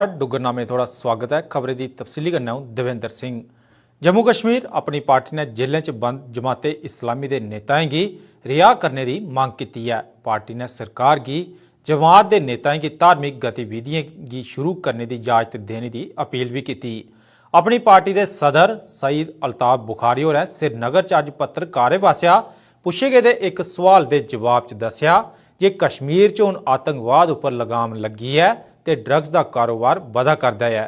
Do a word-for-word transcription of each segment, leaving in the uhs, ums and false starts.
डुग्गरनामे थुआढ़ा स्वागत ऐ। खबरें दी तफसीली कन्नै अ'ऊं देवेंद्र सिंह। जम्मू कश्मीर अपनी पार्टी ने जेलें च बंद जमाते इस्लामी दे नेताएं गी रिहा करने दी मंग कीती ऐ। पार्टी ने सरकार गी जमात दे नेताएं गी धार्मिक गतिविधियें गी शुरू करने दी इजाजत देने दी अपील बी कीती। अपनी पार्टी दे सदर सईद अल्ताफ बुखारी होरें श्रीनगर च अज्ज पत्रकारें पासेआ पुच्छे गेदे इक सुआल दे जवाब च दस्सेआ जे कश्मीर च हून आतंकवाद उप्पर लगाम लग्गी ऐ ते ड्रग्स दा कारोबार बधा करदा ऐ।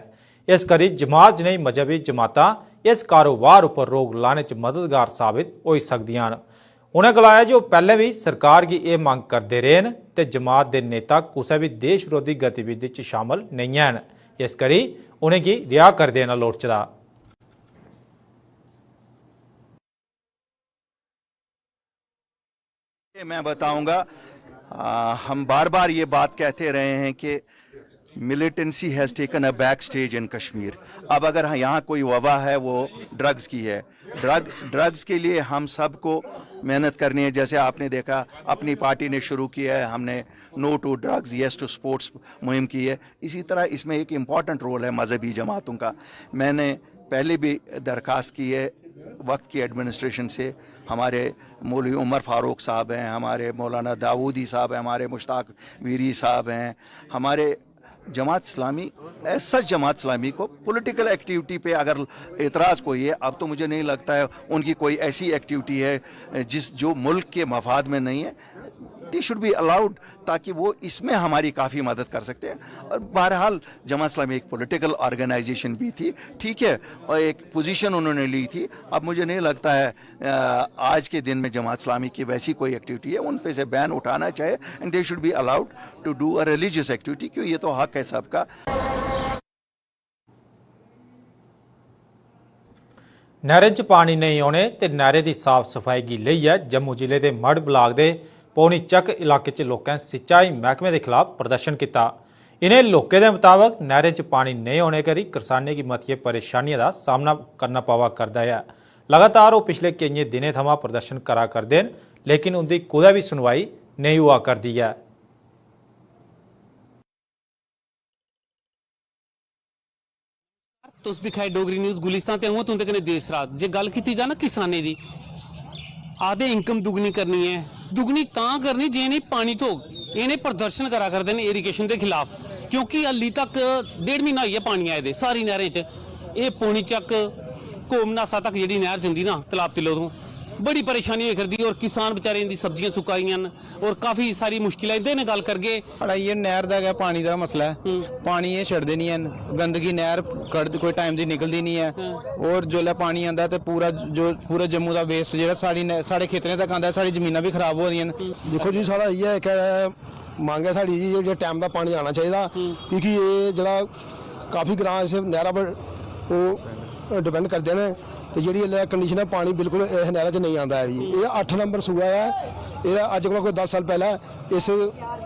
इस करी जमात जनेही मजहबी जमातां इस कारोबार उप्पर रोक लाने च मददगार साबत होई सकदियां न। उ'नें गलाया जे ओह् पैह्लें बी सरकार गी एह् मंग करदे रेह् न ते जमात दे नेता कुसै बी देश बरोधी गतिविधि च शामल नेईं हैन, इस करी उ'नेंगी रिहा करी देना लोड़चदा। ये मैं बताऊंगा। आ, हम बार बार ये बात कहते रहे हैं कि militancy has taken a back stage in Kashmir. अब अगर यहाँ कोई वबा है, वो ड्रग्स की है। ड्रग ड्रग्स के लिए हम सबको मेहनत करनी है। जैसे आपने देखा, अपनी पार्टी ने शुरू किया है, हमने No to Drugs, Yes to Sports मुहिम की है। इसी तरह इसमें एक इम्पॉर्टेंट रोल है मजहबी जमातों का। मैंने पहले भी दरखास्त की है वक्त की एडमिनिस्ट्रेशन से। हमारे मौलवी उमर फारूक साहब हैं, हमारे मौलाना दाऊदी साहब हैं, हमारे मुश्ताक वीरी साहब हैं, हमारे जमात इस्लामी, ऐसा जमात इस्लामी को पॉलिटिकल एक्टिविटी पे अगर एतराज़ कोई है, अब तो मुझे नहीं लगता है उनकी कोई ऐसी एक्टिविटी है जिस जो मुल्क के मफाद में नहीं है। They should be allowed, ताकि वो इसमें हमारी काफ़ी मदद कर सकते हैं। और बहरहाल, जमात इस्लामी एक पॉलिटिकल ऑर्गेनाइजेशन भी थी, ठीक है, और एक पोजीशन उन्होंने ली थी। अब मुझे नहीं लगता है अ, आज के दिन में जमात इस्लामी की वैसी कोई एक्टिविटी है, उन पे से बैन उठाना चाहिए। And they should be allowed to do a religious activity, क्यों, ये तो हक है सबका। नैह्रें च पानी नेईं औने ते नैह्रें दी साफ सफाई गी लेइयै जम्मू जिले दे मढ़ ब्लाक दे पौनी चक्क इलाके च लोकें सिंचाई मैह्कमे दे खलाफ प्रदर्शन कीता। इ'नें लोकें दे मताबक नैह्रें च पानी नेईं औने करी करसानें गी मतियें परेशानियें दा सामना करना पवा करदा ऐ। लगातार ओह् पिछले केइयें दिनें थमां प्रदर्शन करा करदे न, लेकिन उं'दी कुतै बी सुनवाई नेईं होआ करदी ऐ। तुस दिक्खा दे डोगरी न्यूज गुलिस्तान ते अ'ऊं तुं'दे कन्नै देस रात। जे गल्ल कीती जा ना किसानें दी, आखदे इनकम दुगनी करनी ऐ। दुगनी तां करनी जे इ'नें पानी थ्होग। इ'नें प्रदर्शन करा करदे न इरीगेशन दे खिलाफ, क्योंकि हल्ली तक डेढ़ म्हीना होई गेआ पानी आए दे सारी नैह्रें च। एह् पौनी चक्क, कोमनासा तक जेह्ड़ी नैह्र जंदी ना तलाब तिल्लो तों, बड़ी परेशानी होई करदी। और किसान बेचारे, इंदी सब्जियां सुक्का दियां न और काफी सारी मुश्किलां। इंदे कन्नै गल्ल करगे। साढ़ा इ'यै नैह्र दा गै पानी दा मसला ऐ। पानी एह् छड्डदे निं हैन, गंदगी नैह्र कड्ढ कोई टाइम दी निकलदी निं ऐ। और जिसलै पानी आंदा ते पूरा जो पूरा जम्मू दा वेस्ट जेह्ड़ा साढ़ी नैह्- साढ़े खेतरें तक आंदा ऐ, साढ़ी जमीनां बी खराब होआ दियां न। दिक्खो जी, साढ़ा इ'यै इक मंग ऐ साढ़ी जी, जे टैम दा पानी आना चाहिदा, की के एह् जेह्ड़ा काफी ग्रांऽ इस नैह्रा पर ओह् डिपैंड करदे न। ते जेह्ड़ी इसलै कंडीशन ऐ, पानी बिल्कुल इस नैह्रा च नेईं आंदा ऐ जी। एह् अट्ठ नंबर सूआ ऐ। एह् अज्ज कोला कोई दस साल पैह्लें इस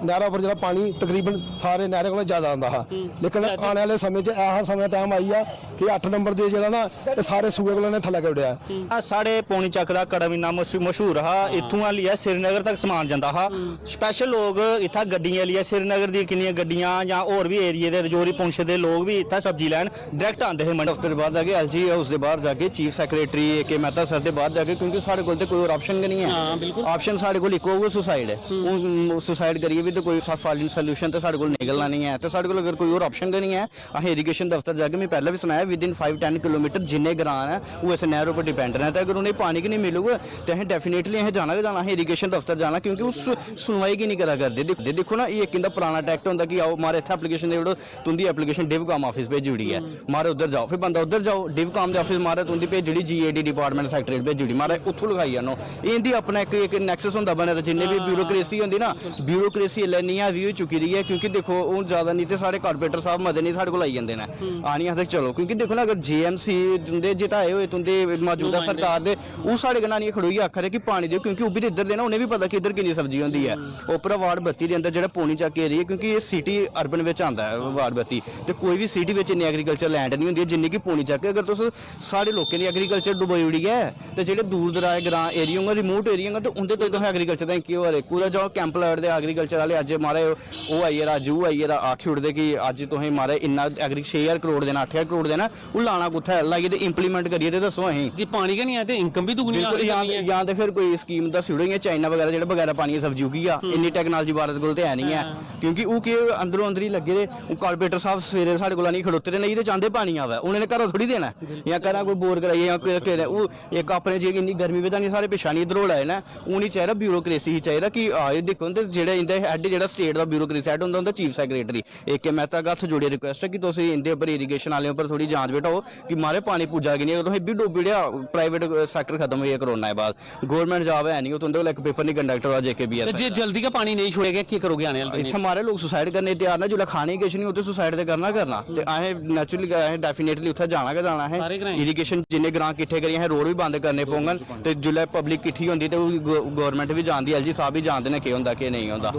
नैह्रा पर जेह्ड़ा पानी तकरीबन सारे नैह्रें कोला जैदा आंदा हा, लेकिन आने आह्ले समें च ऐसा समां टाइम आई गेआ कि अट्ठ नंबर दे जेह्ड़ा ना, एह् सारे सूए कोला इ'नें थल्लै करी ओड़ेआ। साढ़े पौनी चक्क दा कड़म इन्ना मशहूर हा, इत्थुआं लेइयै श्रीनगर तक समान जंदा हा। स्पैशल लोक इत्थै गड्डियां लेइयै, श्रीनगर दियां किन्नियां गड्डियां जां होर बी एरिये दे, रजौरी पुंछ दे लोक बी इत्थै सब्जी लैन डायरेक्ट आंदे हे मंडी। दफ्तर दे बाहर जाके, एलजी हाउस दे बाहर जाके, chief secretary A K Mehta sir दे बाहर जाके, क्योंकि साढ़े कोल ते कोई होर ऑप्शन गै नहीं ऐ। ऑप्शन साढ़े कोल इक्को गै सुसाइड ऐ। हून सुसाइड करियै बी ते कोई सॉल्यूशन ते साढ़े कोल निकलना नहीं ऐ, ते साढ़े कोल अगर कोई होर ऑप्शन गै नहीं ऐ, असें इरीगेशन दफ्तर जागे। में पैह्लें बी सनाया, within five ten kilometre जिन्ने ग्रां न, ओह् इस नैह्र उप्पर डिपैंड न, ते अगर उ'नेंगी पानी गै नेईं मिलग ते असें डेफिनेटली असें जाना गै जाना, असें इरीगेशन दफ्तर जाना, क्योंकि उस सुनवाई गै नेईं करा करदे। दिक्खो ना, एह् इक इं'दा पराना टैक्ट होंदा कि आओ मारे इत्थै एप्लीकेशन देई ओड़ो, तुं'दी एप्लीकेशन डिव काम आफिस भेजी ओड़ी ऐ, मारे उद्धर जाओ, फिर बंदा उद्धर जाओ, डिव काम दे आफिस मारे तुं'दी भेजी ओड़ी, जीएडी डिपार्टमेंट सैक्रेटरी भेजी ओड़ी, मारे उत्थूं लखाई आनो। एह् इं'दी अपना इक इक नैक्सस होंदा बने दा, जिन्ने बी ब्यूरोक्रेसी होंदी ना, ब्यूरोक्रेसी इसलै इन्नी हैवी होई चुकी दी ऐ, क्योंकि दिक्खो, हून ज्यादा निं ते साढ़े कारपोरेटर साहब मते निं साढ़े कोल आई जंदे न। आनियै आखदे चलो, क्योंकि दिक्खो ना, अगर जेएमसी तुं'दे जिताए होए तुं'दे मौजूदा सरकार दे, ओह् साढ़े कन्नै आनियै खड़ोइयै आखा दे कि पानी देओ, क्योंकि ओह् बी ते इद्धर दे ना, उ'नें बी पता कि इद्धर किन्नी सब्जी होंदी ऐ। उप्परा वार्ड बत्ती दे अंदर जेह्ड़ा पौनी चक्क एरिया, क्योंकि एह् सिटी अर्बन बिच आंदा ऐ वार्ड बत्ती, ते कोई बी सिटी बिच इन्नी एग्रीकल्चर लैंड निं होंदी ऐ जिन्नी कि पौनी चक्क। अगर तुस साढ़े लोकें दी एग्रीकल्चर डुबोई ओड़ी ऐ, ते जेह्ड़े दूर दराज ग्रां एरिया होङन, रिमोट एरिया होङन, ते उं'दे ताईं तुसें एग्रीकल्चर ताईं केह् होआ दे? कुतै जाओ, कैंप लाए दे एग्रीकल्चर आह्ले, अज्ज माराज ओह् आई गेदा, अज्ज ओह् आई गेदा, आखी ओड़दे कि अज्ज तुसें माराज इन्ना एग्री-, छे ज्हार करोड़ देना, अट्ठ ज्हार करोड़ देना, ओह् लाना कुत्थै ऐ? लाइयै ते इंप्लीमेंट करियै ते दस्सो असें। जे पानी गै निं ऐ ते इनकम बी दुगनी बिल्कुल, आखरी जां, करनी ऐ। जां ते फिर कोई स्कीम दस्सी ओड़ो, इ'यां चाइना बगैरा जेह्ड़ा बगैरा पानियै सब्जी उग्गी जा, हम्म। इन्नी टैक्नोलाजी भारत कोल ते है निं ऐ। हां। क्योंकि ओह् केह् अंदरों अंदरी लग्गे दे, ओह् कारपोरेटर साहब सवेरे साढ़े कोल आनियै खड़ोते दे, नेईं ते चांह्दे पानी आवै, उ'नें ने घरा थोड़ी देना ऐ। बिल्कुल। जां घरा कोई बोर कराइयै जां कोई, कोई, ओह् इक अपने जे इन्नी गर्मी बी तां निं सारे पिच्छा निं दरोड़ा दे न, हून एह् चाहिदा ब्यूरोक्रेसी ही चाहिदा कि आ, एह् दिक्खो ते जेह्ड़े इं'दे हैड, जेह्ड़ा स्टेट दा ब्यूरोक्रेसी हैड होंदा, उं'दा चीफ सैक्रेटरी। ए के मेहता दा हत्थ जोड़ियै रिक्वेस्ट ऐ कि तुस इं'दे उप्पर, इरीगेशन आह्लें उप्पर थोड़ी जांच बैठाओ कि मारे पानी पुज्जा कि नेईं, तुसें इब्बी डोबी ओड़ेआ, प्राइवेट सैक्टर खत्म होई गेआ कोरोना दे बाद, गौरमेंट जाब है निं, ओह् तुं'दे कोल इक पेपर निं कंडक्टर दा जेके बी ऐ ते जे जल्दी गै पानी नेईं छोड़ेआ गेआ, केह् करोगे आने आह्ले दिनें इत्थै च? मारे लोक सुसाइड करने गी त्यार न, जिसलै खाने गी किश निं होग ते सुसाइड ते करना गै करना। ते असें नैचुरली, असें डेफिनेटली उत्थै जाना गै जाना। असें सारे ग्राएं च। इरीगेशन जिन्ने ग्रां किट्ठे करियै असें रोड बी बंद करने पौङन। ते जिसलै पब्लिक किट्ठी होंदी ते ओह् गौ-, गौरमेंट बी जानदी, एल जी साहब बी जानदे न केह् होंदा, केह् नेईं होंदा।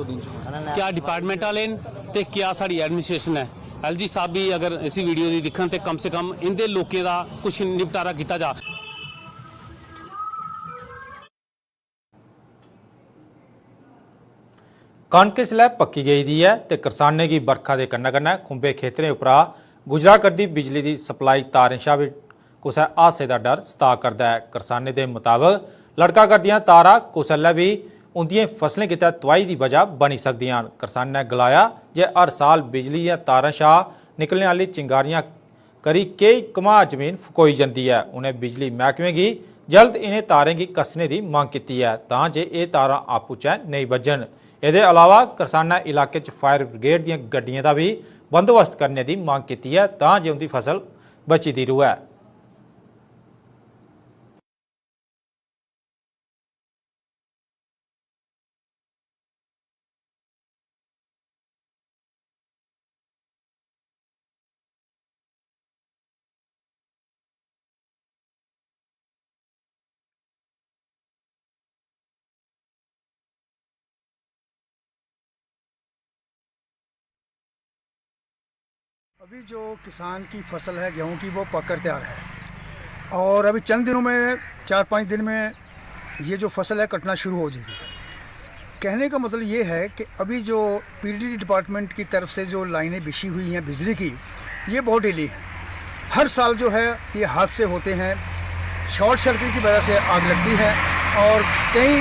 क्या डिपार्टमेंट आह्ले न ते क्या साढ़ी एडमिनिस्ट्रेशन ऐ? एल जी साहब बी अगर इसी वीडियो दी दिक्खन ते कम से कम इं'दे लोकें दा कुछ निपटारा कीता जा। कनक इसलै पक्की गेई दी ऐ ते करसानें गी बरखा दे कन्नै-कन्नै खुंबे खेतरें उप्परा गुजरा करदी बिजली दी सप्लाई तारें शा बी कुसै हादसे दा डर सता करदा ऐ। करसानें दे मताबक लड़का करदियां तारां कुसलै बी उं'दियें फसलें गितै तबाही दी बजह बनी सकदियां न। करसानें गलाया जे हर साल बिजली दियां तारें शा निकलने आह्ली चिंगारियां करी केई कमां जमीन फकोई जंदी ऐ। उ'नें बिजली मैह्कमे गी जल्द इ'नें तारें गी कस्सने दी मंग कीती ऐ तां जे एह् तारां आपूं चै नेईं बज्जन। एह्दे अलावा करसानें इलाके च फायर ब्रिगेड दियां गड्डियें दा बी बंदोबस्त करने दी मंग कीती ऐ तां जे उं'दी फसल बची दी र'वै। अभी जो किसान की फसल है गेहूं की, वो पककर तैयार है और अभी चंद दिनों में, चार पाँच दिन में ये जो फसल है कटना शुरू हो जाएगी। कहने का मतलब ये है कि अभी जो पीडीडी डिपार्टमेंट की तरफ से जो लाइनें बिछी हुई हैं बिजली की, ये बहुत ढीली हैं। हर साल जो है ये हादसे होते हैं, शॉर्ट सर्किट की वजह से आग लगती है और कई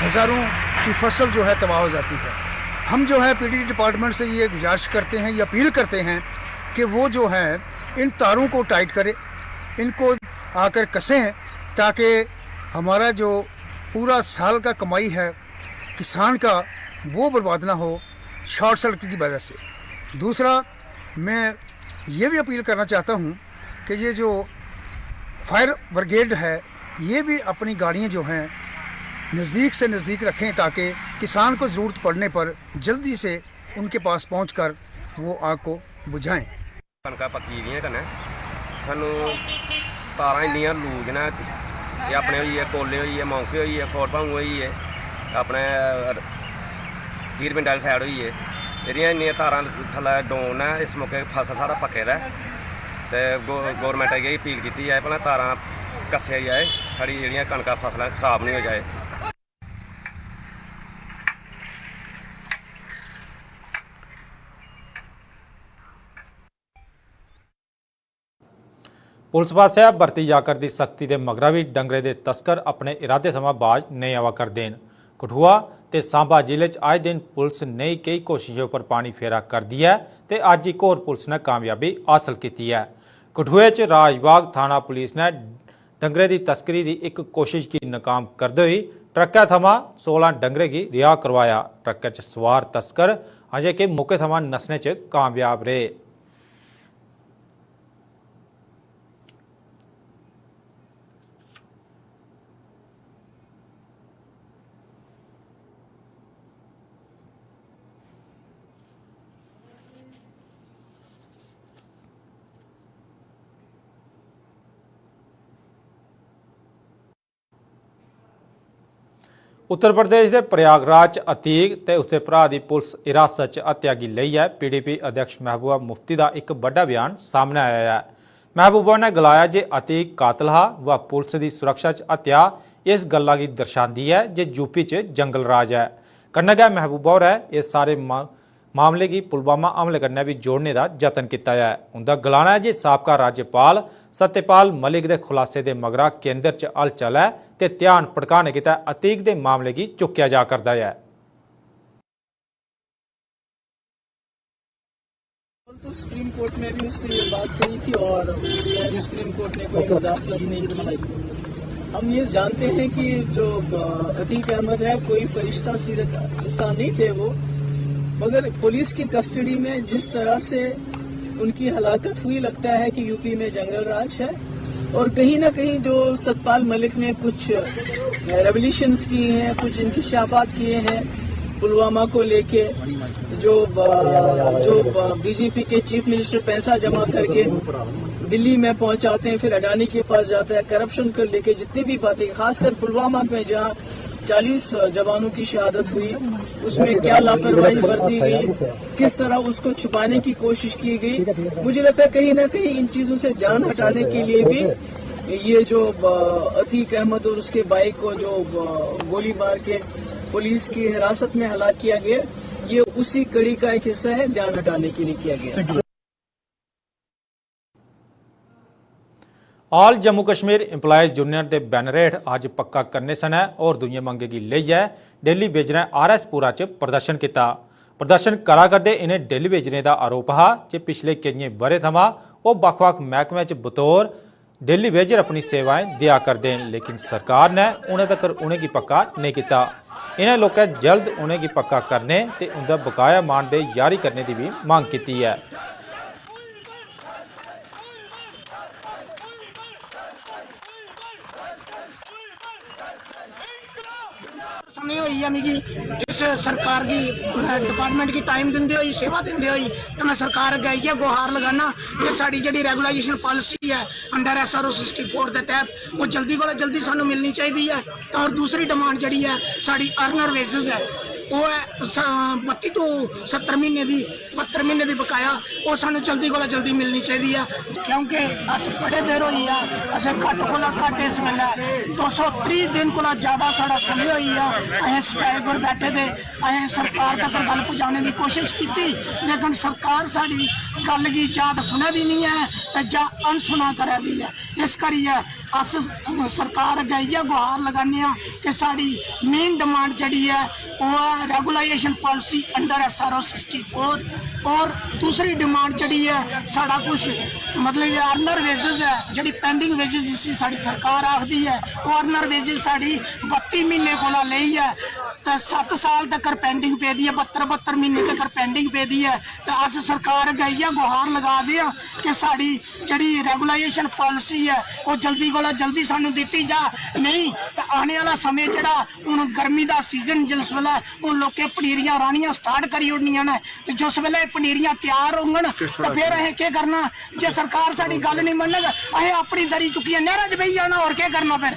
हज़ारों की फसल जो है तबाह हो जाती है। हम जो है पीडीडी डिपार्टमेंट से ये गुजारिश करते हैं, ये अपील करते हैं कि वो जो है इन तारों को टाइट करें, इनको आकर कसें, ताकि हमारा जो पूरा साल का कमाई है किसान का, वो बर्बाद ना हो शॉर्ट सर्किट की वजह से। दूसरा, मैं ये भी अपील करना चाहता हूँ कि ये जो फायर ब्रिगेड है, ये भी अपनी गाड़ियाँ जो हैं नज़दीक से नज़दीक रखें, ताकि किसान को ज़रूरत पड़ने पर जल्दी से उनके पास पहुँचकर वो आग को बुझाएं। कनकां पक्की दियां कन्नै सानूं तारां इन्नियां लूज न, एह् अपने होई गे, कोले होई गे, मौंके होई गे, खोड़ भांगू होई गे, अपने हीर पिंड आह्ली साइड होई गे, एह्दियां इन्नियां तारां थल्लै डाउन न। इस मौके फसल साढ़ा पक्के दा ऐ ते गौ-, गौरमैंट अग्गें अपील कीती जाए, भला तारां कस्सेआ जाए, साढ़ी जेह्ड़ियां कनकां फसलां खराब निं होई जाए। पुलस पासेआ बरती जा करदी सख्ती दे मगरा बी डंगरे दे तस्कर अपने इरादे थमां बाज नेईं आवा करदे न। कठुआ ते सांबा जिले च आए दिन पुलस नेही केई कोशशें उप्पर पानी फेरा करदी ऐ ते अज्ज इक होर पुलस ने कामयाबी हासल कीती ऐ। कठुए च राजबाग थाना पुलिस ने डंगरे दी तस्करी दी इक कोशश गी नकाम करदे होई ट्रकै थमां सोलां डंगरे गी रिहा करोआया। ट्रकै च सुआर तस्कर अजें के मौके थमां नस्सने च कामयाब रेह्। उत्तर प्रदेश दे प्रयागराज च अतीक ते उसदे भ्राऽ दी पुलस हिरासत च हत्या गी लेइयै पीडीपी अध्यक्ष महबूबा मुफ्ती दा इक बड्डा बयान सामनै आया ऐ। महबूबा ने गलाया जे अतीक कातल हा, व पुलस दी सुरक्षा च हत्या इस गल्ला गी दर्शांदी ऐ जे यूपी च जंगल राज ऐ। कन्नै गै महबूबा होरें इस सारे मा-, मामले गी पुलवामा हमले कन्नै बी जोड़ने दा जतन कीता ऐ। उंदा गलाना ऐ जे साबका राज्यपाल सत्यपाल मलिक दे खुलासे दे मगरा केंद्र च हलचल ऐ ते ध्यान भटकाने गितै अतीक दे मामले गी चुक्केआ जा करदा ऐ। तो सुप्रीम कोर्ट में भी उसने ये बात कही थी और उसने सुप्रीम कोर्ट ने कोई मुदाखलत नहीं की। हम ये जानते हैं कि जो अतीक अहमद है, कोई फरिश्ता सीरत इंसान नहीं थे वो, मगर पुलिस की कस्टडी में जिस तरह से उनकी हलाकत हुई, लगता है कि यूपी में जंगल राज है। और कहीं ना कहीं जो सतपाल मलिक ने कुछ रेवोल्यूशंस किए हैं, कुछ इंकशाफात किए हैं पुलवामा को लेके, जो जो बीजेपी के चीफ मिनिस्टर पैसा जमा करके दिल्ली में पहुंचाते हैं, फिर अडानी के पास जाता है, करप्शन को लेके जितनी भी बातें, खासकर पुलवामा में जहां चालीस जवानों की शहादत हुई, उसमें क्या लापरवाही बरती गई, किस तरह उसको छुपाने की कोशिश की गई। मुझे लगता है कहीं ना कहीं इन चीज़ों से ध्यान हटाने के लिए भी ये जो अतीक अहमद और उसके भाई को जो गोली मार के पुलिस की हिरासत में हलाक किया गया, ये उसी कड़ी का एक हिस्सा है, ध्यान हटाने के लिए किया गया। All Jammu Kashmir Employees Union दे बैनर हेठ अज्ज पक्का करने सनै होर दूइयें मंगें गी लेइयै डेली वेजरें आर एस पुरा च प्रदर्शन कीता। प्रदर्शन करा करदे इ'नें डेली वेजरें दा आरोप हा जे पिछले केइयें ब'रें थमां ओह् बक्ख-बक्ख मैह्कमें च बतौर डेली वेजर अपनी सेवाएं देआ करदे न, लेकिन सरकार ने हुनै तगर उ'नेंगी पक्का नेईं कीता। इ'नें लोकें जल्द उ'नेंगी पक्का करने ते उं'दा बकाया मानदेय जारी करने दी बी मंग कीती ऐ। समय होई गेआ मिगी इस सरकार गी, डिपार्टमेंट गी टाइम दिंदे होई, सेवा दिंदे होई, ते मैं सरकार अग्गै इ'यै गुहार लगाना कि साढ़ी जेह्ड़ी रेगुलाइजेशन पालिसी ऐ under S R O sixty four दे तैह्त, ओह् जल्दी कोला जल्दी सानू मिलनी चाहिदी ऐ। और दूसरी डिमांड जेह्ड़ी ऐ साढ़ी अर्नर वेजेस ऐ, ओह् ऐ बत्ती टू सत्तर म्हीने दी, बत्तर म्हीने दी बकाया, ओह् सानू जल्दी कोला जल्दी मिलनी चाहिदी ऐ। क्योंकि अस बड़े देर होई गेआ, असें घट्ट कोला घट्ट इस बेल्लै दो सौ त्रीह् दिन कोला ज्यादा साढ़ा समें होई गेआ, असें स्ट्राइक पर बैठे दे। असें सरकार तगर गल्ल पुजाने दी कोशिश कीती, लेकिन सरकार साढ़ी गल्ल गी जां ते सुनै दी निं ऐ ते जां अनसुना करै दी ऐ। इस करियै अस सरकार अग्गै इ'यै गुहार लगाने आं कि साढ़ी मेन डिमांड जेह्ड़ी ऐ ओह् ऐ regularisation policy under S R O sixty four। और दूसरी डिमांड जेह्ड़ी ऐ साढ़ा कुछ मतलब अर्नर वेजेस ऐ, जेह्ड़ी पेंडिंग वेजेस जिसी साढ़ी सरकार आखदी ऐ, ओह् अर्नर वेजेस साढ़ी बत्ती म्हीने कोला लेइयै ते सत्त साल तकर पेंडिंग पेदी ऐ, बत्तर बत्तर म्हीने तकर पेंडिंग पेदी ऐ। ते अस सरकार अग्गै इ'यै गुहार लगा दे आं कि साढ़ी जेह्ड़ी रेगुलाइजेशन पालिसी ऐ ओह् जल्दी कोला जल्दी सानू दित्ती जा, नेईं ते आने आह्ला समें जेह्ड़ा हून गर्मी दा सीजन जिस बेल्लै हून लोकें पनीरियां राह्नियां स्टार्ट करी ओड़नियां न ते जिस बेल्लै एह् पनीरियां त्यार होङन ते फिर असें केह् करना? जे सरकार साढ़ी गल्ल निं मन्नग, असें अपनी दरी चुक्कियै नैह्रा च बेही जाना, होर केह् करना फिर?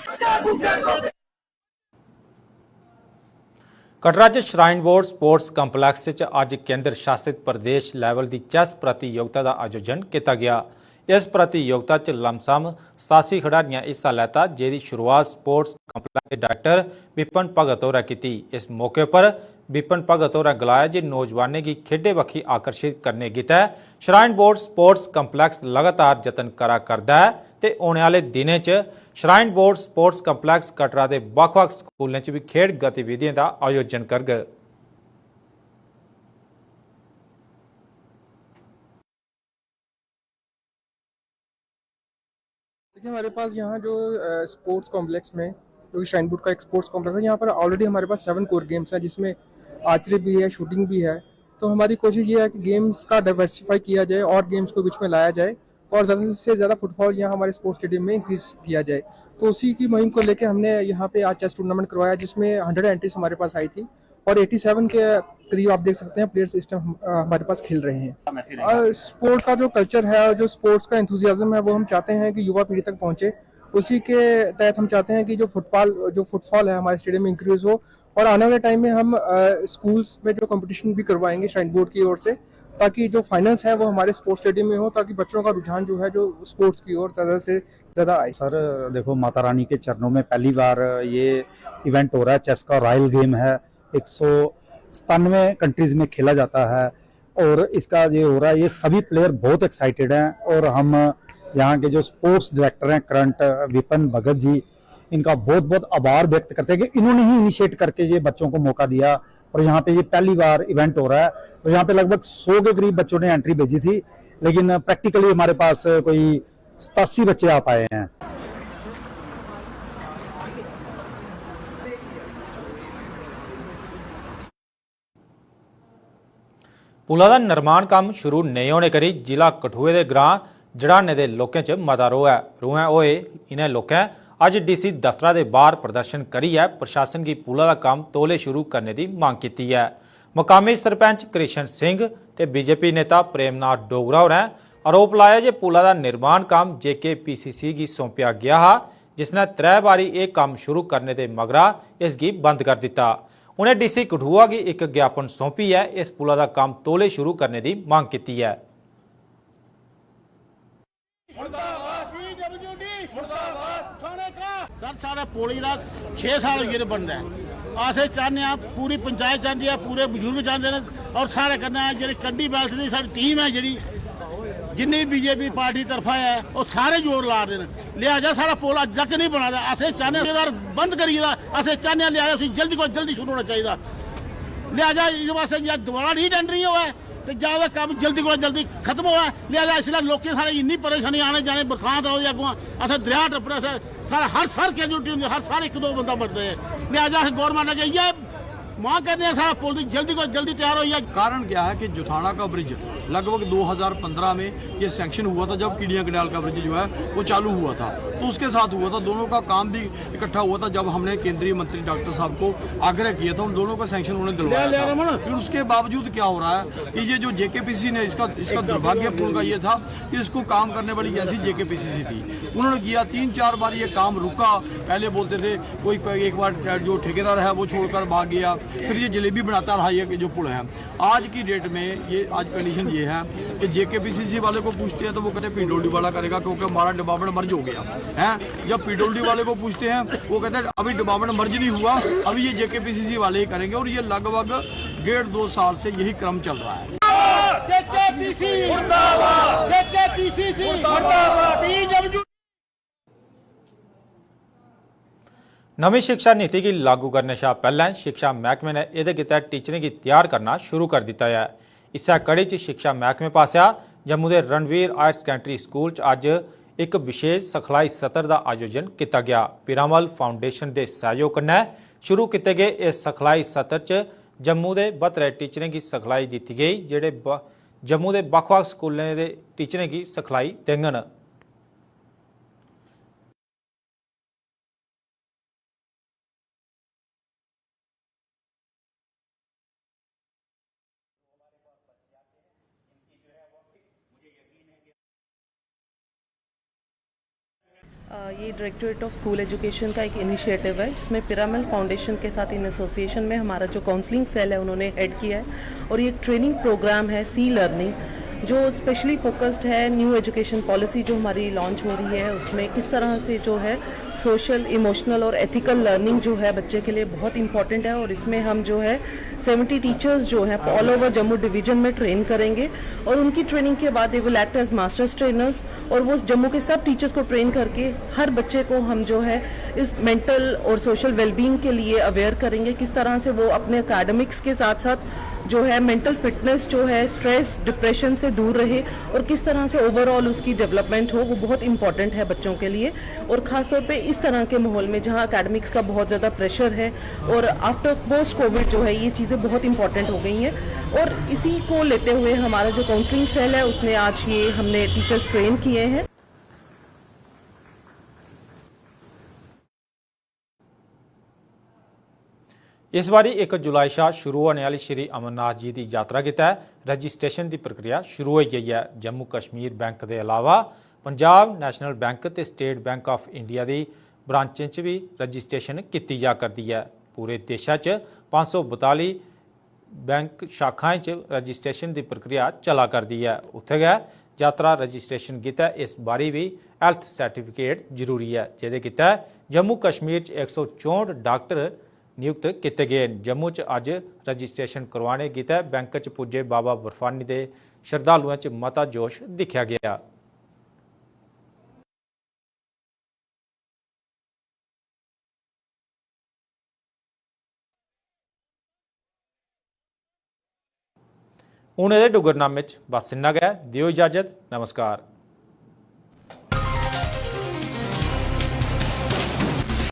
कटरा च श्राइन बोर्ड स्पोर्ट्स कम्पलैक्स च अज्ज केंद्र शासित प्रदेश लेवल दी चैस प्रतियोगिता दा आयोजन कीता गेआ। इस प्रतियोगिता च लमसम सतासी खडारियें हिस्सा लैता, जेह्दी शुरुआत स्पोर्ट्स कम्पलैक्स दे डायरेक्टर विपन भगत होरें कीती। इस मौके पर विपन भगत होरें गलाया जे नौजवानें गी खेढें बक्खी आकर्शित करने गितै श्राइन बोर्ड स्पोर्ट्स कम्पलैक्स लगातार जतन करा करदा ऐ ते औने आह्ले दिनें च shrine board sports complex Katra दे बक्ख-बक्ख स्कूलें च बी खेढ गतिविधियें दा आयोजन करग। देखिए, हमारे पास यहाँ जो स्पोर्ट्स कॉम्प्लेक्स में, जो कि श्राइन बोर्ड का एक स्पोर्ट्स कॉम्प्लेक्स है, यहाँ पर ऑलरेडी हमारे पास सेवन कोर गेम्स हैं, जिसमें आर्चरी भी है, शूटिंग भी है। तो हमारी कोशिश ये है कि गेम्स का डाइवर्सिफाई किया जाए और गेम्स को बीच में लाया जाए और ज़्यादा से ज़्यादा फुटफॉल यहाँ हमारे स्पोर्ट्स स्टेडियम में इंक्रीज किया जाए। तो उसी की मुहिम को लेकर हमने यहाँ पे आज चेस टूर्नामेंट करवाया, जिसमें हंड्रेड एंट्रीज हमारे पास आई थी और एटी सेवन के करीब आप देख सकते हैं प्लेयर्स इस टाइम हमारे पास खेल रहे हैं। और स्पोर्ट्स का जो कल्चर है और जो स्पोर्ट्स का एंथुजियाज्म है, वो हम चाहते हैं कि युवा पीढ़ी तक पहुँचे। उसी के तहत हम चाहते हैं कि जो फुटबॉल, जो फुटफॉल है हमारे स्टेडियम में इंक्रीज हो और आने वाले टाइम में हम स्कूल्स में जो कॉम्पिटिशन भी करवाएंगे श्राइन बोर्ड की ओर से, ताकि जो फाइनल्स हैं वो हमारे स्पोर्ट्स स्टेडियम में हो, ताकि बच्चों का रुझान जो है जो स्पोर्ट्स की ओर ज़्यादा से ज़्यादा आए। सर, देखो, माता रानी के चरणों में पहली बार ये इवेंट हो रहा है। चेस का रॉयल गेम है, एक सौ सतानवे कंट्रीज में खेला जाता है और इसका ये हो रहा है, ये सभी प्लेयर बहुत एक्साइटेड हैं। और हम यहाँ के जो स्पोर्ट्स डायरेक्टर हैं करंट, विपिन भगत जी, इनका बहुत बहुत आभार व्यक्त करते हैं कि इन्होंने ही इनिशिएट करके ये बच्चों को मौका दिया और यहाँ पे ये पहली बार इवेंट हो रहा है। तो यहाँ पे लगभग सौ के करीब बच्चों ने एंट्री भेजी थी, लेकिन प्रैक्टिकली हमारे पास कोई सतासी बच्चे आ पाए हैं। पुला दा निर्माण कम्म शुरू नेईं होने करी जिला कठुए दे ग्रां जड़ाने दे लोकें च मता रोह ऐ। रोहें होए इ'नें लोकें अज्ज डीसी दफ्तरा दे बाहर प्रदर्शन करियै प्रशासन गी पुला दा कम्म तौले शुरू करने दी मंग कीती ऐ। मकामी सरपंच कृष्ण सिंह ते बीजेपी नेता प्रेमनाथ डोगरा होरें आरोप लाया जे पुला दा निर्माण कम्म जेकेपीसीसी गी सौंपेआ गेआ हा, जिसने त्रै बारी एह् कम्म शुरू करने दे मगरा इसगी बंद कर दित्ता। उ'नें डीसी कठुआ गी इक ज्ञापन सौंपियै इस पुला दा कम्म तौले शुरू करने दी मंग कीती ऐ। सर, साढ़े पौली दा छे साल होई गेदे बनदा ऐ। अस एह् चाह्न्ने आं, पूरी पंचायत चांह्दी ऐ, पूरे बजुर्ग चांह्दे न, और साढ़े कन्नै जेह्ड़े कंडी बैल्ट दी साढ़ी टीम ऐ, जेह्ड़ी जिन्नी बीजेपी पार्टी तरफा ऐ, ओह् सारे जोर ला दे न। लिहाजा साढ़ा पुल अज्ज तक नहीं बना दा। अस एह् चाह्न्ने आं, ठेकेदार बंद करी गेदा, अस एह् चाह्न्ने आं, लिहाजा उसी जल्दी कोला जल्दी शुरू होना चाहिदा। लिहाजा इस वास्तै जे दोबारा रीटेंडरिंग होऐ ते जां ओह्दा कम्म जल्दी कोला जल्दी खत्म होऐ। लिहाजा इसलै लोकें साढ़े इन्नी परेशानी, आने जाने, बरसांत आवै दी अग्गुआं, असें दरेआ टप्पने, असें साढ़ा हर साल कैजुअल्टी होंदी, हर साल इक दो बंदा मरदा ऐ। लिहाजा अस गौरमेंट अग्गें इ'यै मांग करने आं, साढ़ा पुल दी जल्दी कोला जल्दी त्यार होई जा। कारण क्या है कि जुथाना का ब्रिज लगभग दो हज़ार पन्द्रह में ये सैंक्शन हुआ था, जब कीड़िया कनाल का ब्रिज जो है वो चालू हुआ था, तो उसके साथ हुआ था। दोनों का काम भी इकट्ठा हुआ था। जब हमने केंद्रीय मंत्री डॉक्टर साहब को आग्रह किया था, उन दोनों का सैंक्शन उन्होंने दिलवाया था। फिर उसके बावजूद क्या हो रहा है कि ये जो जेकेपीसी ने इसका इसका दुर्भाग्यपूर्ण का ये था कि इसको काम करने वाली एजेंसी जेकेपीसीसी थी। उन्होंने किया, तीन चार बार ये काम रुका। पहले बोलते थे कोई, एक बार जो ठेकेदार है वो छोड़कर भाग गया, फिर ये जलेबी बनाता रहा ये जो पुल है। आज की डेट में ये आज कंडीशन ये है कि जेकेपीसीसी वाले को पूछते हैं तो वो कहते हैं पीडब्ल्यूडी वाला करेगा, क्योंकि हमारा डिपार्टमेंट मर्ज हो गया है। जब पीडब्ल्यूडी वाले को पूछते हैं, वो कहते हैं अभी डिपार्टमेंट मर्ज नहीं हुआ, अभी ये जेकेपीसीसी वाले ही करेंगे। और ये लगभग डेढ़ दो साल से यही क्रम चल रहा है। नमीं शिक्षा नीति गी लागू करने शा पैह्लें शिक्षा मैह्कमे ने एह्दे गितै टीचरें गी त्यार करना शुरू करी दित्ता ऐ। इस्सै कड़ी च शिक्षा मैह्कमे पासेआ जम्मू दे रणवीर हायर सकैंडरी स्कूल च अज्ज इक विशेष सखलाई सत्र दा आयोजन कीता गेआ। पीरामल फाउंडेशन दे सैह्योग कन्नै शुरू कीते गे इस सखलाई सत्र च जम्मू दे बत्तरे टीचरें गी सखलाई दित्ती गेई, जेह्ड़े जम्मू दे बक्ख-बक्ख स्कूलें दे टीचरें गी सखलाई देङन। ये डायरेक्टोरेट ऑफ स्कूल एजुकेशन का एक इनिशिएटिव है, जिसमें पिरामल फाउंडेशन के साथ इन एसोसिएशन में हमारा जो काउंसलिंग सेल है, उन्होंने ऐड किया है। और ये एक ट्रेनिंग प्रोग्राम है, सी लर्निंग, जो स्पेशली फोकस्ड है न्यू एजुकेशन पॉलिसी जो हमारी लॉन्च हो रही है, उसमें किस तरह से जो है सोशल, इमोशनल और एथिकल लर्निंग जो है बच्चे के लिए बहुत इंपॉर्टेंट है। और इसमें हम जो है सेवेंटी टीचर्स जो हैं ऑल ओवर जम्मू डिवीजन में ट्रेन करेंगे और उनकी ट्रेनिंग के बाद they will act as masters trainers और वो जम्मू के सब टीचर्स को ट्रेन करके हर बच्चे को हम जो है इस मेंटल और सोशल वेलबींग के लिए अवेयर करेंगे, किस तरह से वो अपने एकेडमिक्स के साथ साथ जो है मेंटल फिटनेस जो है स्ट्रेस डिप्रेशन से दूर रहे और किस तरह से ओवरऑल उसकी डेवलपमेंट हो, वो बहुत इंपॉर्टेंट है बच्चों के लिए। और ख़ास तौर पे इस तरह के माहौल में जहाँ एकेडमिक्स का बहुत ज़्यादा प्रेशर है और आफ्टर पोस्ट कोविड जो है ये चीज़ें बहुत इंपॉर्टेंट हो गई हैं। और इसी को लेते हुए हमारा जो काउंसलिंग सेल है उसने आज ये हमने टीचर्स ट्रेन किए हैं। इस बारी इक जुलाई शा शुरू होने आह्ली श्री अमरनाथ जी दी यात्रा गितै रजिस्ट्रेशन दी प्रक्रिया शुरू होई गेई ऐ। जम्मू कश्मीर बैंक दे अलावा पंजाब नेशनल बैंक ते स्टेट बैंक ऑफ इंडिया दी ब्रांचें च बी रजिस्ट्रेशन कीती जा करदी ऐ। पूरे देशा च पंज सौ बताली बैंक शाखाएं च रजिस्ट्रेशन दी प्रक्रिया चला करदी ऐ। उत्थै गै यात्रा रजिस्ट्रेशन गितै इस बारी बी हैल्थ सर्टिफिकेट जरूरी ऐ, जेह्दे गितै जम्मू कश्मीर च इक सौ चौंह्ठ डाक्टर नियुक्त कीते गे न। जम्मू च अज्ज रजिस्ट्रेशन करोआने गितै बैंक च पुज्जे बाबा बर्फानी दे शरधालुएं च मता जोश दिक्खेआ गेआ। हून एह्दे डुग्गरनामे च बस इन्ना गै। देओ इजाजत। नमस्कार।